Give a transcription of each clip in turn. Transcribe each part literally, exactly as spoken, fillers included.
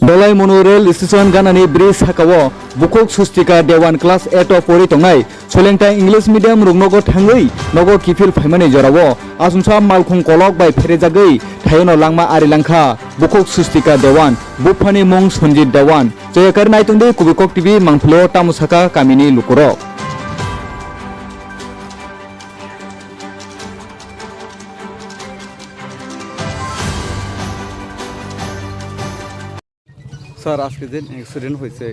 Dolai Monu rail station ganani bridge sakao bukhuk Sustika Dewan class eight o pori tongnai. Solengta English medium rok nogo thangwi nogo kiphil phaimani jorao asongsa malkhung kolok bai pherejagwi thaiono langma ari langkha. Bukhuk Sustika Dewan, buphani mung Sanjit Dewan. Joyakar naitungdi Kubikok T V mangphilo tamo saka kamini lukurok. Sir, আজকে যে অ্যাক্সিডেন্ট হয়েছে,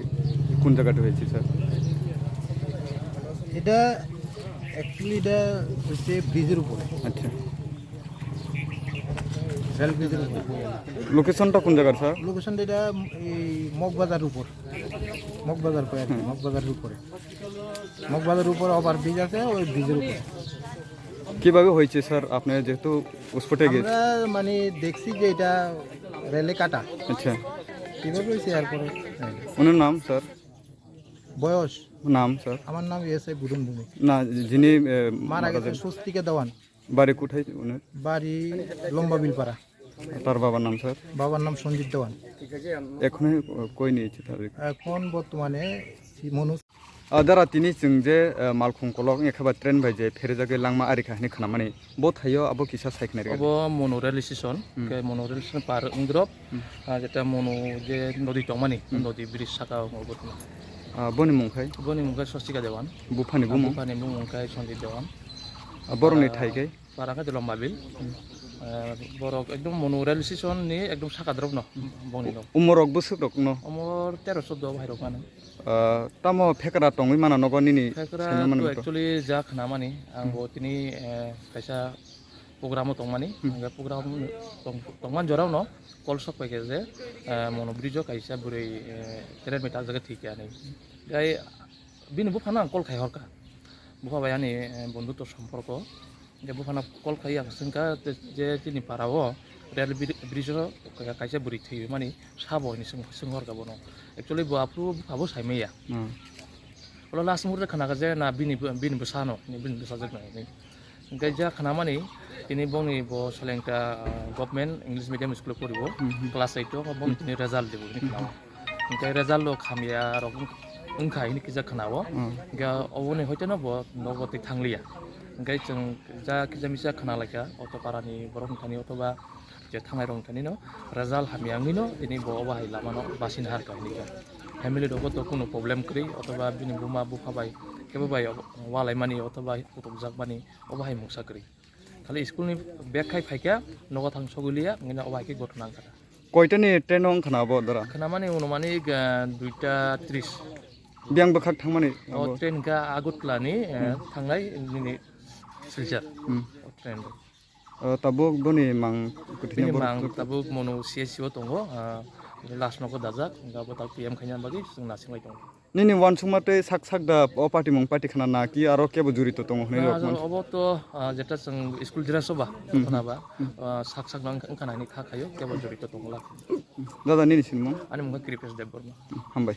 কোন জায়গাটা হয়েছে স্যার? এটা অ্যাকচুয়ালি এটা হচ্ছে ব্রিজের উপরে। আচ্ছা। রেল ব্রিজের উপরে। লোকেশনটা কোন জায়গার স্যার? লোকেশনটা এটা এই মগবাজার উপর, মগবাজার কয় আর কি, হুম। মগবাজারের উপরে, মগবাজারের উপর ওভার ব্রিজ আছে, ওই ব্রিজের উপরে। কিভাবে হয়েছে স্যার? আপনি যেহেতু স্পটে গিয়েছেন। আমরা মানে দেখছি যে এটা রেলে কাটা। আচ্ছা। কিভাবে হয়েছে এরপরে? হ্যাঁ। ওনার নাম স্যার? বয়স? নাম স্যার? আমার নাম এস আই বুধন ভৌমিক। না, যিনি, এ, মারা মারা গেছে যান। স্বস্তিকা দেওয়ান। বাড়ি কোথায় ওনার? বাড়ি লম্বা বিলপাড়া। তার বাবার নাম স্যার? বাবার নাম সঞ্জিত দেওয়ান। এখন কই নিয়েছে তাদের? এখন বর্তমানে শ্রী Manoj. Ah, dara tini chwng je, ah, malkhung kolok wngya khe ba train bai je pherejagwi langma ari kha hinwi khnamani. Bo thaio abo kisa sai khna rwgwi. Obo Monu rail station, hmm, khe Monu rail station par wngdrop. Hmm. Ah, jeta Monu je nodi tongmani, hmm, nodi bridge saka o obo tongmani. Ah, boni mung khai? Boni mung khai Swastika Dewan. Buphani ah, bumung? Buphani bumung khai Sanjit Dewan. Ah, borokni ah, thai khai? Para khai Lombabil. Hmm. Ah, borok ekdom Monu rail station ni ekdom saka drop no, hmm, bongni no. Umorok bwswk rok no? Umor tero choddo bhai rok mano. Ah, tamo phekra tongwi mana nogo nini phekra saimano to mano to? Actually ja khna mani, ang hmm, bo tini, eh, kaisa program o tongmani, hmm, hingke program tong-, tongmani jorao no call sok paikha je, eh, Monu bridge o kaisa bwrwi, eh, train bai takjagwi thwikha hinwi. Gai bini buphano ang call khai horkha. Bupha bai ani, eh, bondhutto somporko. Hingke buphano call khai ang swngkha je, je chini para o rail bri-, bridge o kaisa bwrwi thwi mani sabo hinwi swng-, swng horkha bono. Actually bo aphuru bupha bo saimanya. Hmm. Olo last murte khna kha je na bini, bini bwsano, bini bwsajwk no hinwi. Hingke ja khnamani tini bongni bo Solengta, ah, government English medium school o poribo, hmm, hmm, class eight o, bongni hmm, tini result dibo hinwi khnao. Hingke result o khamya rok wng-, wngkha hinwi kisa khnao. Hmm. Hingke oboni hoite no bo nogo tei thangliya. Hingke chwng ja kisa misa khna laikha, auto para ni borok wngkha ni, otoba je thangnai rok wngkha ni no result hamya wngwi no tini bo obo hai lama no basina harkha hinwi kha. Family rogo to kunu problem kwrwi, otoba bini buma bupha bai kebo bai walai mani, otoba kutukjak mani, obo hai mungsa kwrwi. Khali school ni bag khai phaikha, nogo thang sogwi liya, wngkhe obo hai khe gothona wngkha da. Koitani train o wngkha na abo dara? Khnamani unumanik, ah, duita tris. Biyang bwkhak thangmani o abo? Train kha Agartala ni, eh, hmm, thangnai nini Silchar. Hmm. O train rok. O tabuk boni mang kwthwino bini borok mang tabuk Monu C H C o tongo, ah, last nogo dajak, hingkhe abo tak P M khaina bagwi chwng nasinglai tongo. Nini uansukma tei sak sak da o party mung party khna na ki aro kebo jurito tongo hwnwi na, rok man? Obo to, ah, jeta chwng school dress o ba, hmm, khna ba, hmm, ah, sak sak no wngkha, wngkha nai ni kha khaio, kebo jurito tongo la. Dada nini sinimung? Ani mung kha Kripesh Debbarma. Hambai.